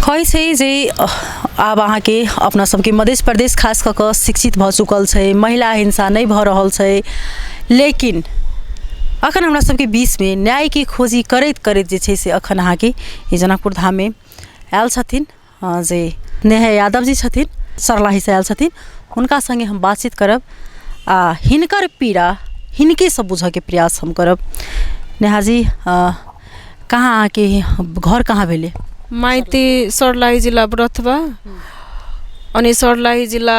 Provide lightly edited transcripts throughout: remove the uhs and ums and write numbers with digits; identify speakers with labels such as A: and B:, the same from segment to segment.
A: कहै छै जे आब अहाँके अपना सबके मध्य प्रदेश खास कऽ कऽ शिक्षित भऽ चुकल छै, महिला हिंसा नहि भऽ रहल छै, लेकिन अखन हमरा सबके बीचमे न्यायके खोजी करैत करैत जे छै से अखन अहाँके ई जनकपुर धाममे आयल छथिन जे नेहा यादव जी छथिन, सर्लाहीसँ आयल छथिन। हुनका सङ्गे हम बातचीत करब आ हिनकर पीड़ा हिनकेसँ बुझऽके प्रयास हम करब। नेहा जी, कहाँ अहाँके घर कहाँ भेलै?
B: माइती सर्लाही जिला ब्रथबा, अनि सर्लाही जिला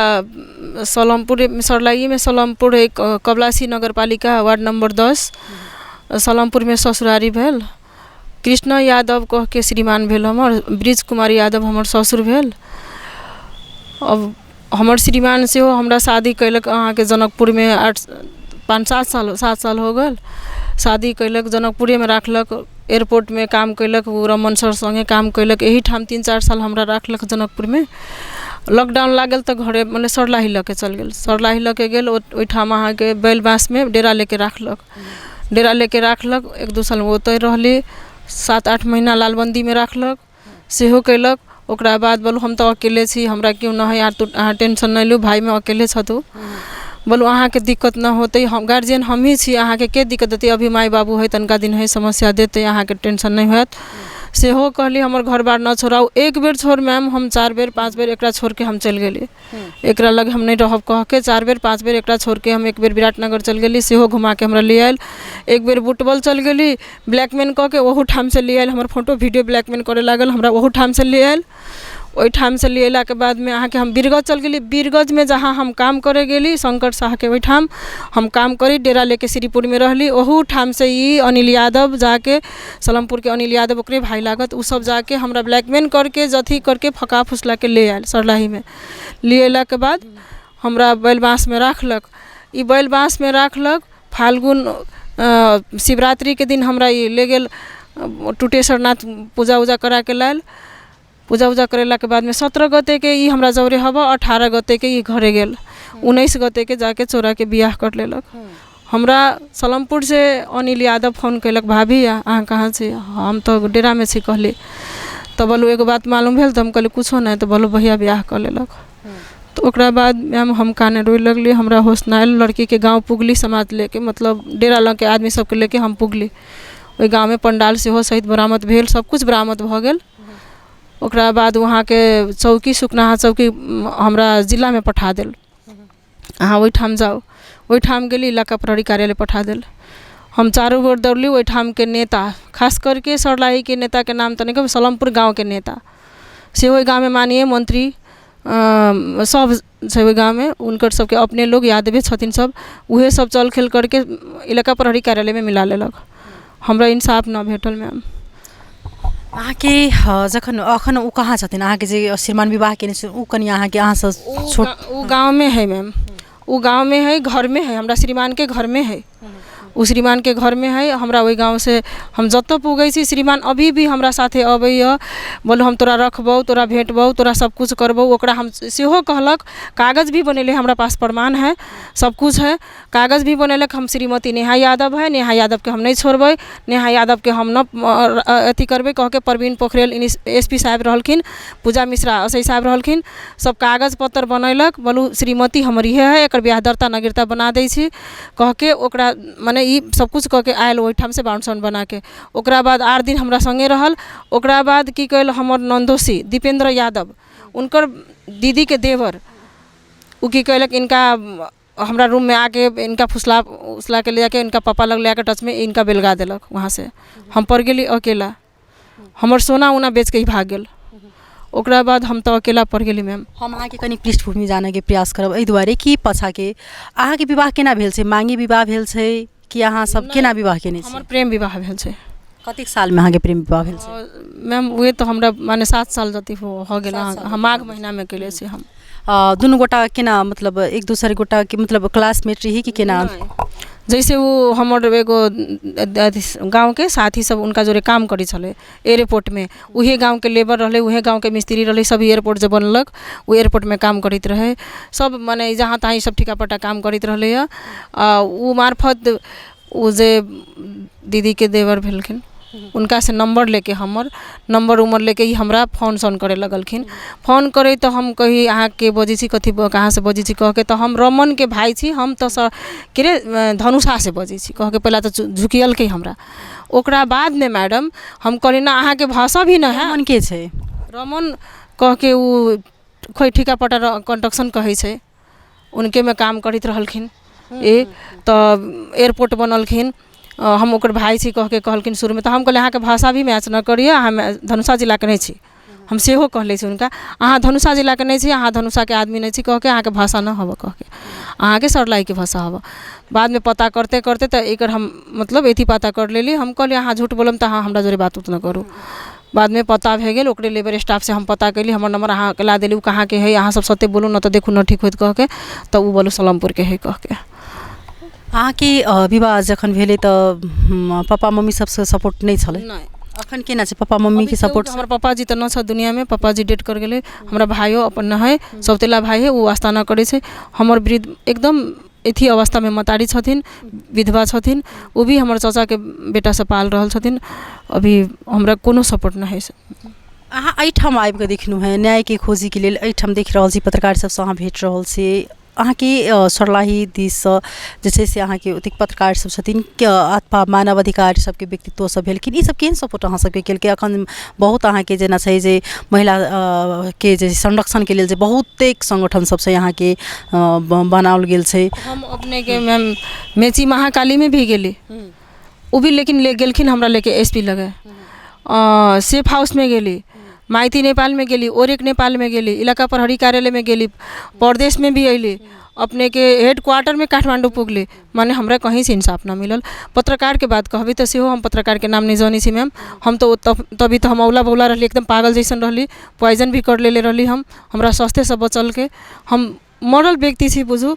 B: सलमपुर, सर्लाहीमे सलमपुर है, कबलासी नगरपालिका वार्ड नम्बर 10 सलमपुरमे ससुरारी भेल। कृष्ण यादव कहके श्रीमान भेल हमर, ब्रिज कुमार यादव हमर ससुर भेल। अब हमर श्रीमान सेहो हमरा शादी कयलक अहाँके जनकपुरमे 8 5 7 साल 7 साल हो गेल। शादी कयलक, जनकपुरेमे राखलक, एयरपोर्टमे काम कयलक, ओ रमन सर सङ्गे काम कयलक। एहिठाम 3-4 साल हमरा राखलक जनकपुरमे। लॉकडाउन लागल तऽ घरे मने सर्लाही लऽ के चलि गेल। सर्लाही लऽ के गेल, ओहिठाम अहाँके बैल बाँसमे डेरा लेके राखलक। डेरा लेके राखलक, 1-2 साल ओतहि रहली। 7-8 महीना लालबन्दीमे राखलक, सेहो कयलक। ओकरा बाद बोलू हम तऽ अकेले छी, हमरा केओ नहि हइ, अहाँ टेंशन नहि लू, भायमे अकेले छथु। बोलू अहाँके दिक्कत नहि होतै, हम गार्जियन हमही छी, अहाँके के दिक्कत देतै? अभी माय बाबू हइ, तनिका दिन हइ, समस्या देतै, अहाँके टेंशन नहि होयत। सेहो कहली हमर घर बार नहि छोड़ाउ। एक बेर छोड़ मैम, हम 4 बेर 5 बेर एकरा छोड़िके हम चलि गेली। एकरा लग हम नहि रहब कहके 4 बेर 5 बेर एकरा छोड़िके हम एक बेर विराटनगर चलि गेली, सेहो घुमाके हमरा ले आयल। एक बेर बुटबल चलि गेली, ब्लैकमेल कऽ के ओहूठामसँ ले आयल। हमर फोटो वीडियो ब्लैकमेल करऽ लागल, हमरा ओहूठामसँ ले आयल। ओहिठामसँ ले अयलाके बादमे अहाँके हम बीरगंज चलि गेली। बीरगंजमे जहाँ हम काम करऽ गेली, शङ्कर साहके ओहिठाम हम काम करी, डेरा लेके श्रीपुरमे रहली। ओहूठामसँ ई अनिल यादव जाके, सलमपुरके अनिल यादव ओकरे भाय लागत, ओसब जाके हमरा ब्लैकमेल करके जथी करके फका फुसलाके ले आयल। सर्लाहीमे ले अयलाके बाद हमरा बैलबाँसमे राखलक। ई बैलबाँसमे राखलक। फाल्गुन शिवरात्रिके दिन हमरा ई ले गेल टुटेश्वरनाथ, पूजा उजा कराके लायल। पूजा उजा करेलाके बादमे 17 गतेके ई हमरा जौरे हबऽ, 18 गतेके ई घरे गेल, 19 गतेके जाके चोराके बियाह कर लेलक। हमरा सलमपुरसँ अनिल यादव फोन कयलक, भाभी अहाँ कहाँ छी? हम तऽ डेरामे छी कहली। तऽ बोलू एगो बात मालूम भेल? तऽ हम कहली कुछो नहि। तऽ बोलू भैया बियाह कऽ लेलक। तऽ ओकरा बाद मैम हम काने रोए लगली, हमरा होश नहि आयल। लड़कीके गाँव पुगली समाज लेके, मतलब डेरा लगके आदमी सबके लेके हम पुगली। ओहि गाँवमे पंडाल सेहो सहित बरामद भेल, सबकिछु बरामद भऽ गेल। ओकरा बाद वहाँके चौकी, सुकनाहा चौकी हमरा जिलामे पठा देल, अहाँ ओहिठाम जाउ। ओहिठाम गेली, इलाका प्रहरी कार्यालय पठा देल। हम चारू गोर दौड़ली। ओहिठामके नेता, खास करके सर्लाहीके नेताके नाम तऽ नहि कहब, सलमपुर गाँवके नेता सेहो ओहि गाँवमे माननीय मन्त्री सब छै ओहि गाँवमे, हुनकर सबके अपने लोग यादवे छथिन सब, उहे सब चल खेल करके इलाका प्रहरी कार्यालयमे मिला लेलक। हमरा इंसाफ नहि भेटल मैम।
A: अहाँके जखन अखन ओ कहाँ छथिन अहाँके जे श्रीमान विवाह केने छै, ओ कनि अहाँके अहाँसँ छोट?
B: ओ गाँवमे है मैम, ओ गाँवमे है, घरमे है, हमरा श्रीमानके घरमे है। ओ श्रीमानके घरमे है। हमरा ओहि गाँवसँ हम जतऽ पुगै छी, श्रीमान अभी भी हमरा साथे अबैए। बोलू हम तोरा रखबौ, तोरा भेटबौ, तोरा सबकिछु करबौ। ओकरा हम सेहो कहलक, कागज भी बनेलै, हमरा पास प्रमाण है, सबकिछु है। कागज भी बनेलक, हम श्रीमती नेहा यादव है, नेहा यादवके हम नहि छोड़बै, नेहा यादवके हम नहि अथी करबै कहके प्रवीण पोखरेल एस पी साहेब रहलखिन, पूजा मिश्रा एस I साहेब रहलखिन, सब कागज पत्तर बनेलक। बोलू श्रीमती हमर इहे है, एकर बियाह दर्ता नगीरता बना दै छी कहके ओकरा मने ई सबकिछु कऽ के आयल ओहिठामसँ बाउंड साउंड बनाके। ओकरा बाद 8 दिन हमरा सङ्गे रहल। ओकरा बाद की कयल, हमर नन्दोसी दीपेन्द्र यादव, हुनकर दीदीके देवर, ओ की कयलक, इनका हमरा रूममे आके इनका फुसला उसलाके ले जाके इनका पापा लग ले जाके टचमे इनका बेलगा देलक। वहाँसँ हम पड़ि गेली अकेला। हमर सोना उना बेचके ई भाग गेल। ओकरा बाद हम तऽ अकेला पड़ि गेली मैम।
A: हम अहाँके कनि पृष्ठभूमि जानैके प्रयास करब एहि दुआरे कि पाछाँके अहाँके विवाह केना भेल छै? माँगी विवाह भेल छै कि अहाँ सब केना विवाह केने छी?
B: हमर प्रेम विवाह भेल छै।
A: कतेक सालमे अहाँके प्रेम विवाह भेल छै?
B: मैम उहे तऽ हमरा मने 7 साल जति हो गेल। हम माघ महिनामे केले छी हम।
A: दुनू गोटा केना, मतलब एक दोसर गोटाके मतलब क्लासमेट रही कि केना?
B: जैसे ओ हमर एगो गाँवके साथी सब उनका जोरे काम करै छलै एयरपोर्टमे, उहे गाँवके लेबर रहलै, उहे गाँवके मिस्त्री रहलै सब। एयरपोर्ट जे बनलक ओ एयरपोर्टमे काम करैत रहै सब, मने जहाँ तहाँ ई सब ठिका पट्टा काम करैत रहलै हँ। आ ओ मार्फत ओ जे दीदीके देवर भेलखिन, उनकासँ नम्बर लेके, हमर नम्बर उमर लेके ई हमरा फोन सोन करे लगलखिन। फोन करै तऽ हम कही, अहाँ के बजै छी, कथी कहाँसँ बजै छी कहके। तऽ हम रमनके भाय छी, हम तऽ के रे धनुषासँ बजै छी कहके पहिला तऽ झुकियलकै हमरा। ओकरा बादमे मैडम, हम कहली ना, अहाँके भाषा भी न है।
A: रमन के छै?
B: रमन कहके ओ खोइ ठिका पटा कंस्ट्रक्शन कहै छै, उनकेमे काम करैत रहलखिन। ए तऽ एयरपोर्ट बनलखिन। हम ओकर भाय छी कहके कहलखिन शुरूमे। तऽ हम कहलियै, अहाँके भाषा भी मैच नहि करैए, अहाँ धनुषा जिलाके नहि छी। हम सेहो कहले छी हुनका, अहाँ धनुषा जिलाके नहि छी, अहाँ धनुषाके आदमी नहि छी कहके, अहाँके भाषा नहि हबऽ कहके, अहाँके सर्लाहीके भाषा हबऽ। बादमे पता करते करते तऽ एकर हम मतलब अथी पता कर लेली। हम कहलियै, अहाँ झूठ बोलब तऽ अहाँ हमरा जोरे बात उत नहि करू। बादमे पता भए गेल, ओकरे लेबर स्टाफसँ हम पता कयली, हमर नम्बर अहाँके ला देली, ओ कहाँके हइ, अहाँ सब सत्य बोलू, न तऽ देखू न ठीक होइत कहके। तऽ ओ बोलू सलमपुरके हइ कहके।
A: अहाँके विवाह जखन भेलै तऽ पप्पा मम्मी सबसँ सपोर्ट नहि छलै?
B: नहि।
A: अखन केना छै पप्पा मम्मीके सपोर्ट?
B: हमर पप्पाजी तऽ न छथि दुनियामे, पप्पाजी डेथ कर गेलै। हमरा भाइयो अपन न हइ, सौतेला भाइ हइ, ओ वास्ता न करै छै। हमर वृद्ध एकदम अथी अवस्थामे महतारी छथिन, विधवा छथिन, ओ भी हमर चाचाके बेटासँ पाल रहल छथिन। अभी हमरा कोनो सपोर्ट नहि हइ।
A: अहाँ एहिठाम आबिकऽ देखलहुँ हेँ, न्यायके खोजीके लेल एहिठाम देख रहल छी, पत्रकार सबसँ अहाँ भेट रहल छी। अहाँके सर्लाही दिससँ जे छै से अहाँके ओतेक पत्रकार सब छथिन, अथवा मानव अधिकार सबके व्यक्तित्व सब भेलखिन, ई सब केहन सपोर्ट अहाँ सबके केलकै? अखन बहुत अहाँके जेना छै जे महिला के जे संरक्षणके लेल जे बहुतेक संगठन सब छै, अहाँके बनाओल गेल छै।
B: हम अपनेके मैम मेची महाकालीमे भी गेली, ओ भी लेकिन ले गेलखिन हमरा लेके एसपी लगे। सेफ हाउसमे गेली, माइती नेपालमे गेली, ओरेक नेपालमे गेली, इलाका प्रहरी कार्यालयमे गेली, परदेशमे भी अयली, अपनेके हेड क्वार्टरमे काठमाण्डू पुगली। मने हमरा कहीँसँ इंसाफ न मिलल। पत्रकारके बात कहबै तऽ सेहो हम पत्रकारके नाम नहि जनै छी मैम। हम तऽ तभी तऽ हम औला बौला रहली, एकदम पागल जैसन रहली, पॉइजन भी कर लेले रहली हम। हमरा स्वास्थ्यसँ बचलके, हम मरल व्यक्ति छी बुझू।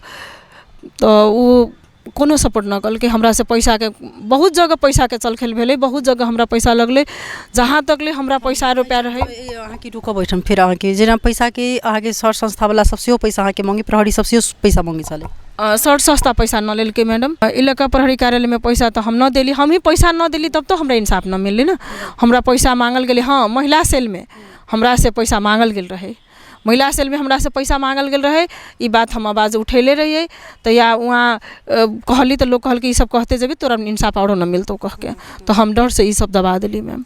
B: तऽ ओ कोनो सपोर्ट नहि केलकै। हमरासँ पैसाके बहुत जगह पैसाके चलखेल भेलै, बहुत जगह हमरा पैसा लगलै, जहाँ तकले हमरा पैसा रुपैआ रहै।
A: अहाँके रुकब एहिठाम फेर। अहाँके जेना पैसाके अहाँके सर संस्थावला सब सेहो पैसा अहाँके माँगे, प्रहरी सब सेहो पैसा माँगे छलै?
B: सर संस्था पैसा न लेलकै मैडम। इलाका प्रहरी कार्यालयमे पैसा तऽ हम न देली, हमही पैसा न देली, तब तऽ हमरा इंसाफ न मिललै ने। हमरा पैसा माँगल गेलै। हँ, महिला सेलमे हमरासँ पैसा माँगल गेल रहै, महिला सेलमे हमरासँ पैसा माँगल गेल रहै। ई बात हम आवाज उठेले रहियै तऽ या वहाँ कहली तऽ लोक कहलकै, ई सब कहते जेबही, तोरा इंसाफ आरो न मिलतौ कहके। तऽ हम डरसँ ई सब दबा देली मैम।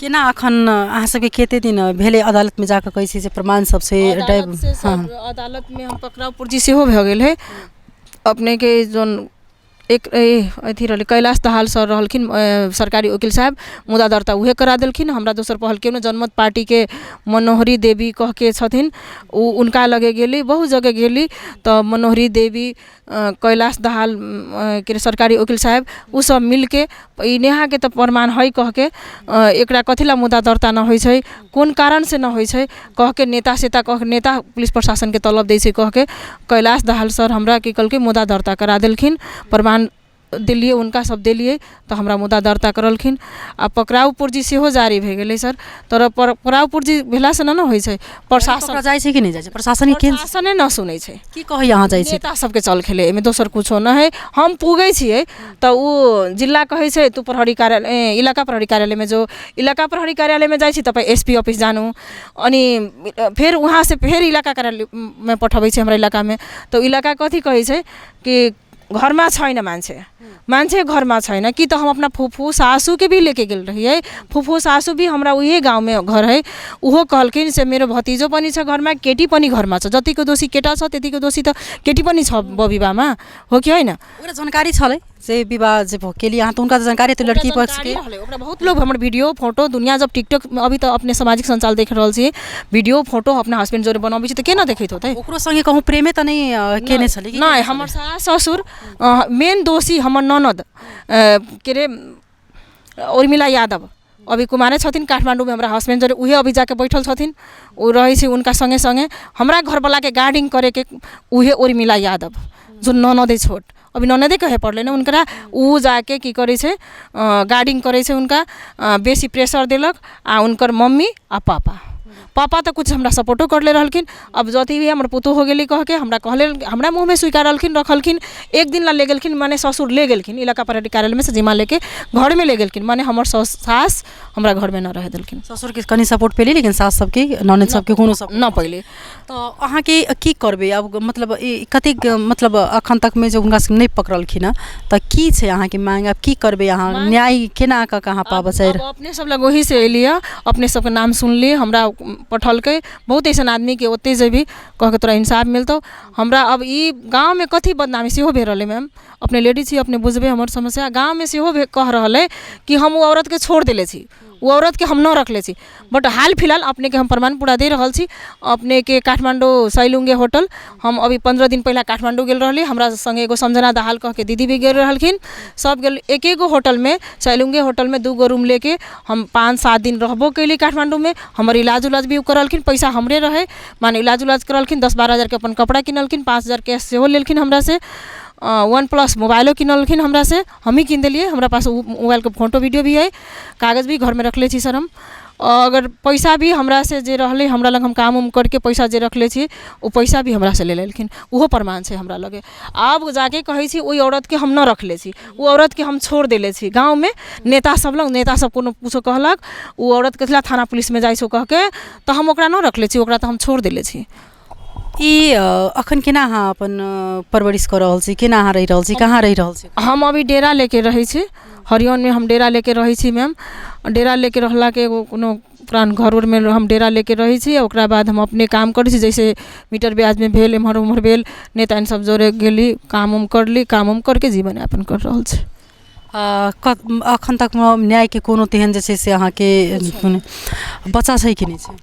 A: केना अखन अहाँ सबके कते दिन भेलै अदालतमे जाकऽ कहै छी जे प्रमाण सब से?
B: अदालतमे हम पकड़ाउ पुर्जी सेहो भऽ गेल है। अपनेके जौन एक अथी रहलै, कैलाश दहाल सर रहलखिन सरकारी वकील साहब, मुदा दर्ता उहे करा देलखिन हमरा। दोसर पहल केलहुँ, जनमत पार्टीके मनोहरी देवी कहके छथिन, ओ उनका लगे गेली, बहुत जगह गेली। तऽ मनोहरी देवी, कैलाश दहाल के सरकारी वकील साहब, ओ सब मिलके ई नेहाके तऽ प्रमाण है कहके, एकरा कथी ला मुद्दा दर्ता न होइ छै, कोन कारणसँ न होइ छै कहके, नेता सेता कह, नेता पुलिस प्रशासनके तलब दै छै कहके, कैलाश दहाल सर हमरा की कहलकै, मुद्दा दर्ता करा देलखिन। प्रमाण देलियै हुनका, सब देलियै तऽ हमरा मुद्दा दर्ता करलखिन आ पकड़ाउ पुर्जी सेहो जारी भए गेलै सर। तर पकड़ाउ पुर्जी भेलासँ नहि ने होइ छै।
A: प्रशासन जाइ छै कि नहि जाइ छै? प्रशासन
B: प्रशासने न सुनै छै।
A: की कहैए अहाँ जाइ छै?
B: नेता सबके चल खेलै एहिमे, दोसर कुछो नहि है। हम पुगै छियै तऽ ओ जिल्ला कहै छै, तू प्रहरी कार्यालय, इलाका प्रहरी कार्यालयमे जो। इलाका प्रहरी कार्यालयमे जाइ छी तपाईँ एसपी ऑफिस जानु। अनि फेर वहाँसँ फेर इलाका कार्यालयमे पठबै छै हमरा इलाकामे। तऽ इलाका कथी कहै छै कि घरमा छैन मान्छे, मान्छे घरमा छैन कि। तऽ हम अपना फुफू सासूके भी लेके गेल रहियै। फुफू सासू भी हमरा उहे गाउँमे घर है। ओहो कहलखिन से मेरो भतिजो पनि छ घरमा, केटी पनि घरमा छ, जतिको दोषी केटा छ त्यतिको दोषी त केटी पनि छ विवाहमा, हो कि होइन?
A: ओकरा जानकारी छलै जे विवाह जे केली अहाँ, तऽ हुनका जानकारी तऽ लड़की पक्षके?
B: ओकरा बहुत लोग हमर वीडियो फोटो दुनिया जब टिकटॉक, अभी तऽ अपने सामाजिक सञ्जाल देख रहल छी, वीडियो फोटो अपना हस्बैंड जोरे बनबै छी तऽ के न देखैत होतै?
A: ओकरो सँगे कहूँ प्रेमे तऽ नहि केने छलै?
B: नहि, हमर सास ससुर मेन दोषी, हमर ननद के अरे उर्मिला यादव अभी कुमारे छथिन काठमाडौँमे, हमरा हस्बैंड जोरे उहे अभी जाके बैठल छथिन, ओ रहै छै हुनका सँगे सँगे। हमरा घरवलाके गार्डिंग करेके उहे उर्मिला यादव जो ननद है छोट, अभी ननदे कहे पड़लै ने हुनकरा, ऊ जाके की करै छै, गार्डिंग करै छै। हुनका बेसी प्रेसर देलक आ हुनकर मम्मी आ पापा पापा तऽ किछु हमरा सपोर्टो करले रहलखिन। अब जति भी हमर पुतोह हो गेली कहके हमरा कहले, हमरा मुँहमे स्वीकारलखिन, रखलखिन, एक दिन ला ले गेलखिन, माने ससुर ले गेलखिन इलाका प्रहरी कार्यालयमे से जिम्मा लेके घरमे ले गेलखिन, माने हमर सास हमरा घरमे न रहे देलखिन।
A: ससुरके कनि सपोर्ट पेली, लेकिन सास सबके, ननद सबके कोनो सपोर्ट
B: न पयली।
A: तऽ अहाँके की करबै अब? मतलब ई कतेक, मतलब अखन तकमे जे हुनका सबके नहि पकड़लखिन हँ, तऽ की छै अहाँके माँग? आब की करबै अहाँ? न्याय केना कऽ के अहाँ पाबऽ चाहि?
B: अब अपने सब लग ओही से एली हँ, अपने सबके नाम सुनली, हमरा पठलकै बहुत अइसन आदमीके, ओतहि जेबही कहके तोरा इंसाफ मिलतौ। हमरा अब ई गाँवमे कथी बदनामी सेहो भए रहलै मैम, अपने लेडीज छी, अपने बुझबै हमर समस्या। गाँवमे सेहो कह रहल अइ कि हम ओ औरतके छोड़ देले छी, ओ औरतके हम न रखले छी। बट हाल फिलहाल अपनेके हम प्रमाण पूरा दे रहल छी। अपनेके काठमाडौँ सैलुङ्गे होटल, हम अभी 15 दिन पहिला काठमाडौँ गेल रहली, हमरा सङ्गे एगो सम्झना दाहाल कहके दीदी भी गेल रहलखिन, सब गेल एकेगो होटलमे, सैलुङ्गे होटलमे 2 गो रूम लेके हम 5-7 दिन रहबो कयली काठमाडौँमे। हमर इलाज उलाज भी ओ करलखिन, पैसा हमरे रहै, माने इलाज उलाज करलखिन, 10-12 हजारके अपन कपड़ा किनलखिन, 5 हजार कैश सेहो लेलखिन हमरासँ, वन प्लस मोबाइलो किनलखिन हमरासँ, हमही कीन देलियै। हमरा पास ओ मोबाइलके फोटो वीडियो भी हइ, कागज भी घरमे रखले छी सर हम। अगर पैसा भी हमरासँ जे रहलै हमरा लग, हम काम उम करके पैसा जे रखले छी, ओ पैसा भी हमरासँ ले लेलखिन, ओहो प्रमाण छै हमरा लगे। आब जाके कहै छी ओहि औरतके हम न रखले छी, ओ औरतके हम छोड़ देले छी। गाँवमे नेता सब लग नेता सब कोनो कुछो कहलक, ओ औरत कथी थाना पुलिसमे जाइ छौ कहके, तऽ हम ओकरा न रखले छी, ओकरा तऽ हम छोड़ देले छी।
A: ई अखन केना अहाँ अपन परवरिश कऽ रहल छी? केना अहाँ रहि रहल छी? कहाँ रहि रहल छी?
B: हम अभी डेरा लेके रहै छी, हरियनमे हम डेरा लेके रहै छी मैम। डेरा लेके रहलाके एगो कोनो पुरान घर उरमे हम डेरा लेके रहै छी। ओकरा बाद हम अपने काम करै छी, जैसे मीटर ब्याजमे भेल, एम्हर ओम्हर भेल, नेता सब जोरे गेली, काम उम करली, काम उम करके जीवन यापन कर रहल छी।
A: अखन तकमे न्यायके कोनो तेहन जे छै से अहाँके बच्चा छै कि नहि छै?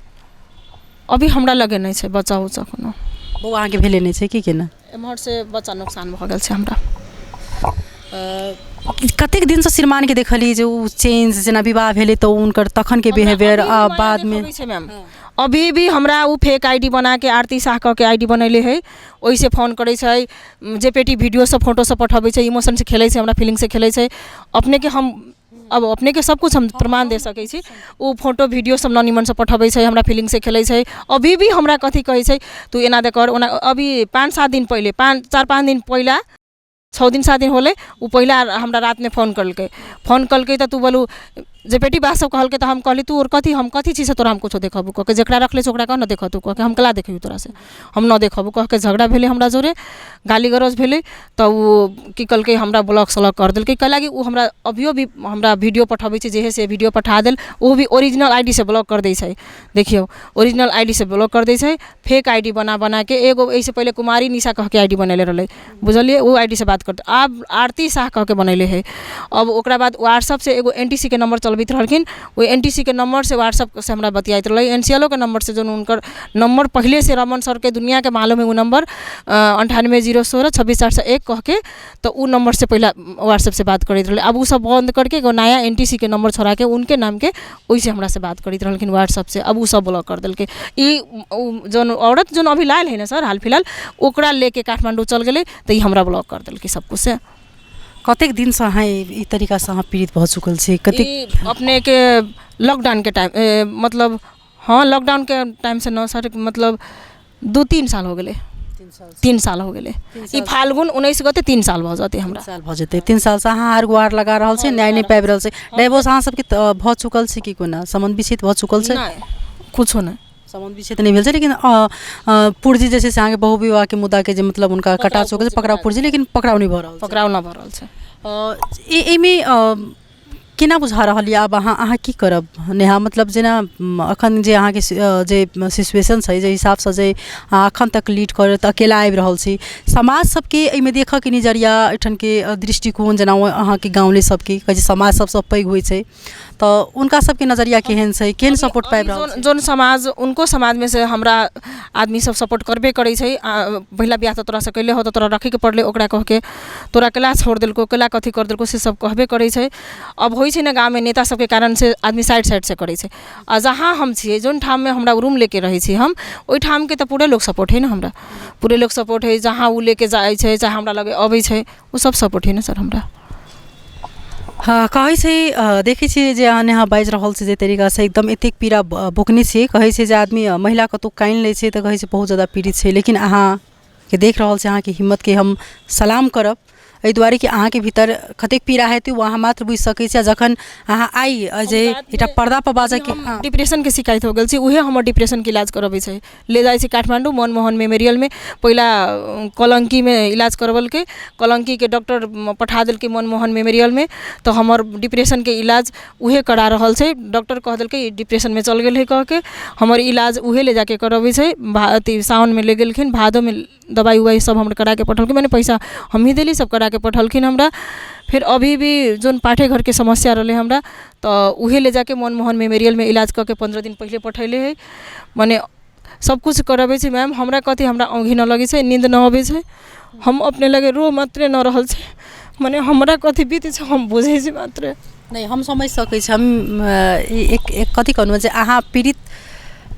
B: अभी हमरा लगे नहि छै बच्चा उच्चा कोनो।
A: बौआ अहाँके भेले नहि छै कि केना?
B: एम्हरसँ बच्चा नुकसान भऽ गेल छै हमरा।
A: कतेक दिनसँ श्रीमानके देखलियै जे ओ चेंज, जेना विवाह भेलै तऽ हुनकर तखनके बिहेवियर आ बादमे?
B: छै मैम, अभी भी हमरा ओ फेक आईडी बनाके आरती साह कऽ के आईडी बनैले है, ओहिसँ फोन करै छै, जे पेटी वीडियो सब, फोटो सब पठबै छै, इमोशनसँ खेलै छै, हमरा फीलिंगसँ खेलै छै। अपनेके हम अब अपनेके सब कुछ हम प्रमाण दे सकै छी। ओ फोटो वीडियो सब न निमनसँ पठबै छै, हमरा फीलिंगसँ खेलै छै। अभी भी हमरा कथी कहै छै, तू एना दे कर, ओना। अभी 5-7 दिन पहिले, 5, 4-5 दिन पहिला, 6 दिन 7 दिन होलै, ओ पहिला हमरा रातमे फोन करलकै। फोन कलकै तऽ तू बोलू जे बेटी बात सब कहलकै, तऽ हम कहली, तू और कथी, हम कथी चीजसँ तोरा हम कुछो देखबू कहके, जकरा रखले छै ओकरा कह न देखऽ तू कहके, हम कला देखबी तोरासँ, हम न देखबू कहके झगड़ा भेलै हमरा जोरे, गाली गलौज भेलै। तऽ ओ की कलकै, हमरा ब्लॉक सलॉक कर देलकै। कैलाकि ओ हमरा अभियो भी हमरा वीडियो पठबै छै, जेहे से वीडियो पठा देल, ओ भी ओरिजिनल I D सँ ब्लॉक कर दै छै। देखियौ, ओरिजिनल I D सँ ब्लॉक कर दै छै, फेक I D बना बनाके। एगो एहिसँ पहिले कुमारी निशा कहके I D बनैले रहलै, बुझलियै? ओ I D सँ बात करते, आब आरती साह कहके बनैले है। अब ओकरा बाद व्हाट्सअपसँ एगो एन टी सी के नम्बर चलबैत रहलखिन, ओहि एन टी सी के नम्बरसँ व्हाट्सअपसँ हमरा बतियाइत रहलै, एन सी एल ओ के नम्बरसँ, जौन हुनकर नम्बर पहिलेसँ रमन सरके दुनिआँके मालूम है ओ नम्बर, 9801626401 कहके, तऽ ओ नम्बरसँ पहिला व्हाट्सअपसँ बात करैत रहलै। आब ओ सब बन्द करके एगो नया एन टी सी के नम्बर छोड़ाके उनके नामके, ओहिसँ हमरासँ बात करैत रहलखिन व्हाट्सअपसँ। अब ओ सब ब्लॉक कर देलकै। ई जौन औरत जौन अभी लायल है ने सर, हाल फिलहाल ओकरा लेके काठमाण्डू चल गेलै, तऽ ई हमरा ब्लॉक कर देलकै सब कुछसँ।
A: कतेक दिनसँ अहाँ ई तरीकासँ अहाँ पीड़ित भऽ चुकल छी? कतेक?
B: ई अपनेके लॉकडाउनके टाइम, मतलब हँ, लॉकडाउनके टाइमसँ न सर, मतलब 2-3 साल हो गेलै, 3 साल हो गेलै। ई फाल्गुन 19 गते 3 साल भऽ जेतै हमरा।
A: साल भऽ जेतै। 3 सालसँ अहाँ हार गुहार लगा रहल छी, न्याय नहि पाबि रहल छी। डाइवोर्स अहाँ सबके तऽ भऽ चुकल छै कि कोना? सम्बन्ध विच्छेद भऽ चुकल छै?
B: नहि, कुछो नहि।
A: सम्बन्ध विच्छेद नहि भेल छै, लेकिन पुर्जी जे छै से अहाँके बहुविवाहके मुद्दाके जे मतलब हुनका कटा चुकल छै, पकड़ाव पुर्जी, लेकिन पकड़ाव नहि भऽ रहल छै।
B: पकड़ाव नहि भऽ रहल छै।
A: एहिमे केना बुझा रहल यऽ आब अहाँ की करब नेहा? मतलब जेना अखन जे अहाँके जे सिचुएशन छै, जे हिसाबसँ जे अहाँ अखन तक लीड करैत अकेला आबि रहल छी, समाज सबके एहिमे देखऽके नजरिया, एहिठामके दृष्टिकोण, जेना अहाँके गाँवले सबके कहै छै, समाज सबसँ पैघ होइ छै, तऽ हुनका सबके नजरिया केहन छै? केहन सपोर्ट पाबि रहल
B: छै? जोन समाज, उनको समाजमे से हमरा आदमी सब सपोर्ट करबे करै छै। पहिला बियाह तऽ तोरासँ कैले हो, तऽ तोरा रखैके पड़लै ओकरा कहके, तोरा केला छोड़ देलको, केला कथी कर देलको, से सब कहबे करै छै। अब होइ छै ने, गाममे नेता सबके कारणसँ आदमी साइड साइडसँ करै छै। आ जहाँ हम छियै, जोन ठाममे हमरा रूम लेके रहै छी हम, ओहि ठामके तऽ पूरे लोक सपोर्ट हइ ने हमरा, पूरे लोक सपोर्ट हइ। जहाँ ओ लेके जाइ छै, चाहे हमरा लगे अबै छै, ओ सब सपोर्ट हइ ने सर हमरा।
A: हँ, कहै छै, देखै छियै जे अहाँ नेहा बाजि रहल छै जे तरीकासँ एकदम एतेक पीड़ा बोकने छियै। कहै छै जे आदमी महिला कतहु कानि लै छै तऽ कहै छै बहुत ज्यादा पीड़ित छै, लेकिन अहाँके देख रहल छी, अहाँके हिम्मतके हम सलाम करब एहि दुआरे कि अहाँके भीतर कतेक पीड़ा हेतै ओ अहाँ मात्र बुझि सकै छी। आ जखन अहाँ आइ जे एकटा पर्दापर बाजऽके
B: डिप्रेशनके शिकायत हो गेल छै, उहे हमर डिप्रेशनके इलाज करबै छै, ले जाइ छै काठमाण्डू मनमोहन मेमोरियलमे। पहिला कलङ्कीमे इलाज करबेलकै, कलङ्कीके डॉक्टर पठा देलकै मनमोहन मेमोरियलमे, तऽ हमर डिप्रेशनके इलाज उहे करा रहल छै। डॉक्टर कह देलकै डिप्रेशनमे चल गेल है कहके, हमर इलाज उहे ले जाके करबै छै। अथी सावनमे ले गेलखिन, भादोमे दबाइ उबाइ सब हमर कराके पठौलखिन, मने पैसा हमही देली, सब कराके पठौलखिन हमरा। फेर अभी भी जोन पाठे घरके समस्या रहलै हमरा, तऽ उहे ले जाके मनमोहन मेमोरियलमे इलाज कऽ के 15 दिन पहिले पठैले है। मने सब कुछ करबै छै मैम। हमरा कथी, हमरा औँघी न लगै छै, नींद न अबै छै, हम अपने लगे रो मात्रे न रहल छै, मने हमरा कथी बीतै छै हम बुझै छी मात्रे।
A: नहि, हम समझि सकै छी। हम एक एक कथी कहलहुँ जे अहाँ पीड़ित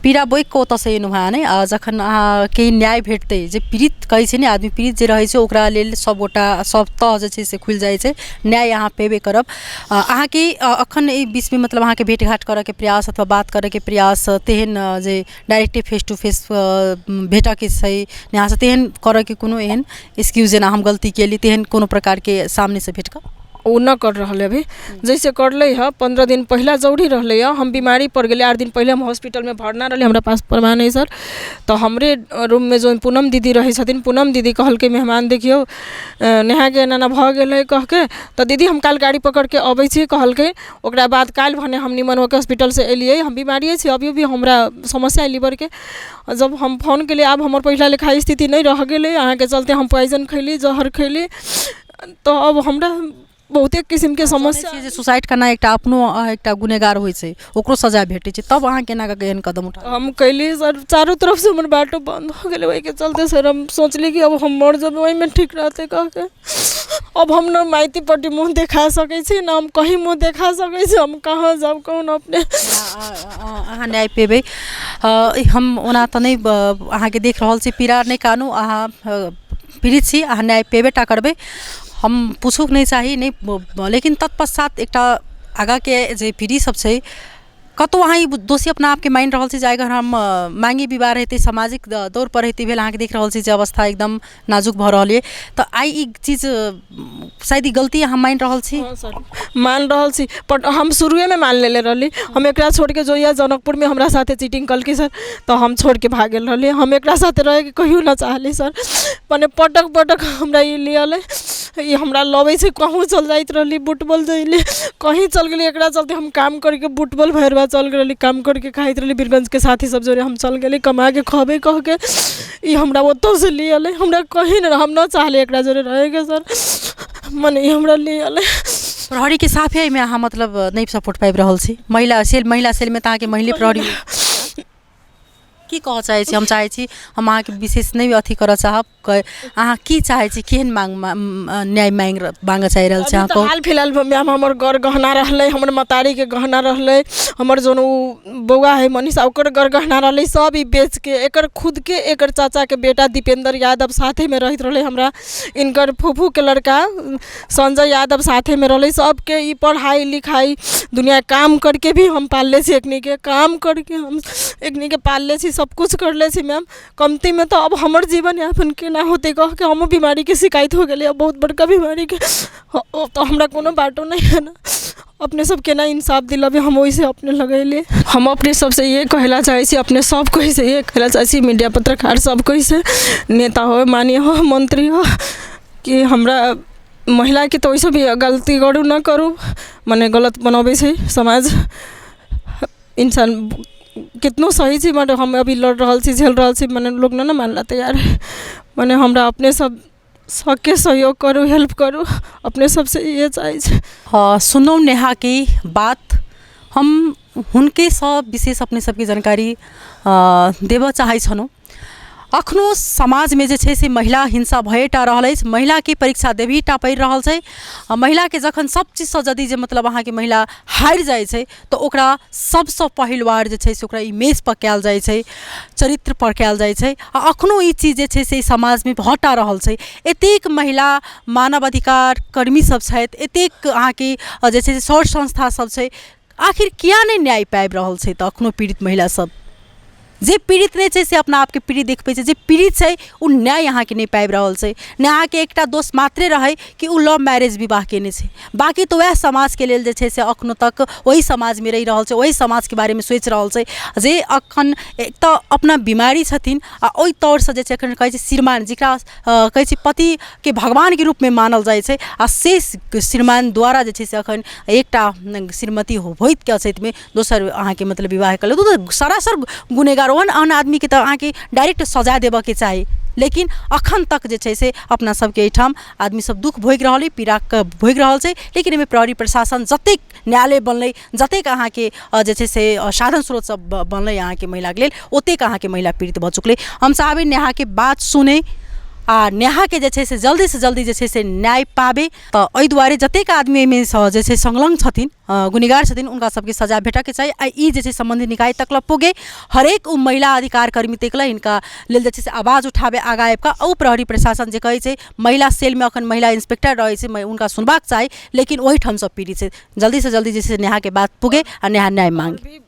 A: पीड़ा बोकि कऽ ओतऽसँ एलहुँ हेँ नहि, आ जखन अहाँके न्याय भेटतै, जे पीड़ित कहै छै ने आदमी पीड़ित जे रहै छै ओकरा लेल सभगोटा सभ तह जे छै से खुलि जाइ छै, न्याय अहाँ पेबे करब। अहाँके अखन एहि बीचमे मतलब अहाँके भेँट घाँट करऽके प्रयास अथवा बात करऽके प्रयास तेहन जे डायरेक्टे फेस टू फेस भेटऽके छै नेहासँ, तेहन करऽके कोनो एहन एक्सक्यूज जेना हम गलती केली तेहन कोनो प्रकारके सामनेसँ भेँट कऽ
B: ओ न कर रहल है अभी, जैसे करले है 15 दिन पहिला जरूरी रहलै है। हम बीमारी पड़ गेलै, 8 दिन पहिले हम हॉस्पिटलमे भरना रहलै, हमरा पास प्रमाण है सर। तऽ हमरे रूममे जो पूनम दीदी रहै छथिन, पूनम दीदी कहलकै मेहमान देखियौ नेहाके एना एना भऽ गेल है कहके, तऽ दीदी हम काल्हि गाड़ी पकड़के अबै छी कहलकै। ओकरा बाद काल्हि भने हम निमन होके हॉस्पिटलसँ एलियै, हम बीमारिए छी अभी भी, हमरा समस्या है लीवरके। जब हम फोन केलियै, आब हमर पहिला लेखा स्थिति नहि रह गेलै, अहाँके चलते हम पॉइजन खैली, जहर खैली, तऽ अब हमरा बहुते किसिमके समस्या
A: जे सुसाइड करनाइ एकटा अपनो एकटा गुनेगार होइ छै, ओकरो सजा भेटै छै, तब अहाँ केना कऽ एहन कदम उठा
B: हम कैली सर? चारू तरफसँ हमर बाटो बन्द हो गेलै, ओहिके चलते सर हम सोचली कि अब हम मर जेबै ओहिमे ठीक रहतै कहके। अब हम न माइती पट्टी मुँह देखा सकै छी, न हम कहीं मुँह देखा सकै छी, हम कहाँ जाउ कहूँ अपने।
A: अहाँ न्याय पेबै। हम ओना तऽ नहि अहाँके देख रहल छी पीड़ा, नहि कानू, अहाँ पीड़ित छी, अहाँ न्याय पेबे टा करबै। हम पूछूके नहि चाही नहि, लेकिन तत्पश्चात एकटा आगाँके जे पीढ़ी सब छै, कतहु अहाँ ई दोषी अपना आपके मानि रहल छी जे अगर हम माँगी विवाह रहितै, सामाजिक दौरपर रहितै भेल, अहाँके देख रहल छी जे अवस्था एकदम नाजुक भऽ रहल अइ, तऽ आइ ई चीज शायद ई गलती अहाँ मानि रहल छी?
B: सर मान रहल छी, पर हम शुरुएमे मान लेले रहली। हम एकरा छोड़िके जहिया जनकपुरमे हमरा साथे चीटिंग कलकै सर, तऽ हम छोड़िके भाग गेल रहली। हम एकरा साथे रहैके कहियो न चाहली सर, मने पटक पटक हमरा ई लिअलै, ई हमरा लबै छै, कहूँ चल जाइत रहली, बुटबल जैली, कहीं चल गेली। एकरा चलते हम काम करके बुटबल भैरवा चल गेल रहली, काम करके खाइत रहली, बीरगंजके साथी सब जोरे हम चल गेली कमाके खबै कहके, ई हमरा ओतऽसँ ले अलै, हमरा कहीं नहि, हम न चाहली एकरा जोरे रहैके सर, मने ई हमरा ले अलै।
A: प्रहरीके साफे एहिमे अहाँ मतलब नहि सपोर्ट पाबि रहल छी। महिला सेल, महिला सेलमे तऽ अहाँके महिले प्रहरी। की कहऽ चाहै छी? हम चाहै छी हम अहाँके विशेष नहि अथी करऽ चाहब, अहाँ की चाहै छी, केहन मांग न्याय मांगऽ चाहि रहल छी अहाँ?
B: तऽ हाल फिलहाल मैम हमर गर गहना रहलै, हमर महतारीके गहना रहलै, हमर जोन ओ बौआ है मनीषा ओकर गर गहना रहलै, सब ई बेचके एकर खुदके एकर चाचाके बेटा दीपेन्द्र यादव साथेमे रहैत रहलै हमरा, इनकर फूफूके लड़का संजय यादव साथेमे रहलै, सबके ई पढ़ाइ लिखाइ दुनिया काम करके भी हम पालले छी, एकनीके काम करके हम एकनीके पालले छी, सब कुछ करले छी मैम। कमतीमे तऽ अब हमर जीवन यापन केना होतै कहके हमहूँ बीमारीके शिकायत हो गेलै, बहुत बड़का बीमारीके, तऽ हमरा कोनो बाटो नहि है ने। अपने सब केना इंसाफ दिलबै हम ओहिसँ अपने लगैली। हम अपने सबसँ इहे कहै लए चाहै छी, अपने सब कोइसँ इहे कहै लए चाहै छी, मीडिया पत्रकार सब कोइसँ, नेता हो, माननीय हो, मंत्री हो, कि हमरा महिलाके तऽ ओहिसँ भी गलती करू न करू, मने गलत बनबै छै समाज। इंसान कितनो सही छी, मगर हम अभी लड़ रहल छी, झेल रहल छी, मने लोक नहि ने मानला तैयार है। मने हमरा अपने सब सबके सहयोग करू, हेल्प करू, अपने सबसँ इहे चाहै छी।
A: सुनू नेहाके बात, हम हुनकेसँ विशेष अपने सबके जानकारी देबऽ चाहै छलहुँ। अखनो समाजमे जे छै से महिला हिंसा भएटा रहल अछि। महिलाके परीक्षा देबहीटा पड़ि रहल छै आ महिलाके जखन सब चीजसँ यदि जे मतलब अहाँके महिला हारि जाइ छै तऽ ओकरा सबसँ पहिल वार जे छै से ओकरा इमेजपर कयल जाइ छै, चरित्रपर कयल जाइ छै। आ अखनो ई चीज जे छै से समाजमे भऽटा रहल छै। एतेक महिला मानव अधिकार कर्मी सब छथि, एतेक अहाँके जे छै से सौर संस्था सब छै, आखिर किया नहि न्याय पाबि रहल छै? तऽ अखनो पीड़ित महिला सब, जे पीड़ित नहि छै से अपना आपके पीड़ित देखबै छै, जे पीड़ित छै ओ न्याय अहाँके नहि पाबि रहल छै। नेहाके एकटा दोष मात्रे रहै कि ओ लव मैरेज विवाह कयने छै, बाँकी तऽ वएह समाजके लेल जे छै से अखनो तक ओहि समाजमे रहि रहल छै, ओहि समाजके बारेमे सोचि रहल छै। जे अखन एक तऽ अपना बीमारी छथिन आ ओहि तौरसँ जे छै एखन कहै छै श्रीमान, जकरा कहै छै पतिके भगवानके रूपमे मानल जाइ छै, आ से श्रीमान द्वारा जे छै से अखन एकटा श्रीमती होइतके अछैतमे दोसर अहाँके मतलब विवाह कऽ लेत, तऽ सरासर गुनेगार। ओहन ओहन आदमीके तऽ अहाँके डायरेक्ट सजा देबऽके चाही। लेकिन अखन तक जे छै से अपना सबके एहिठाम आदमी सब दुःख भोगि रहल अइ, पीड़ाके भोगि रहल छै। लेकिन एहिमे प्रहरी प्रशासन जतेक न्यायालय बनलै, जतेक अहाँके जे छै से साधन स्रोत सब बनलै अहाँके महिलाके लेल, ओतेक अहाँके महिला पीड़ित भऽ चुकलै। हम चाहबै नेहाके बात सुनै आ नेहाके जे छै से जल्दीसँ जल्दी जे छै से न्याय पाबै। तऽ एहि दुआरे जतेक आदमी एहिमे जे छै संलग्न छथिन, गुनेगार छथिन, हुनका सबके सजा भेटऽके चाही। आ ई जे छै सम्बन्धित निकाय तक लए पुगे, हरेक ओ महिला अधिकार कर्मी तक लए हिनका लेल जे छै से आवाज उठाबै आगाँ आबि कऽ। ओ प्रहरी प्रशासन जे कहै छै महिला सेलमे अखन महिला इंस्पेक्टर रहै छै, हुनका सुनबाक चाही, लेकिन ओहिठामसँ पीड़ित छै। जल्दीसँ जल्दी जे छै से नेहाके बात पुगे आ नेहा न्याय मांगे।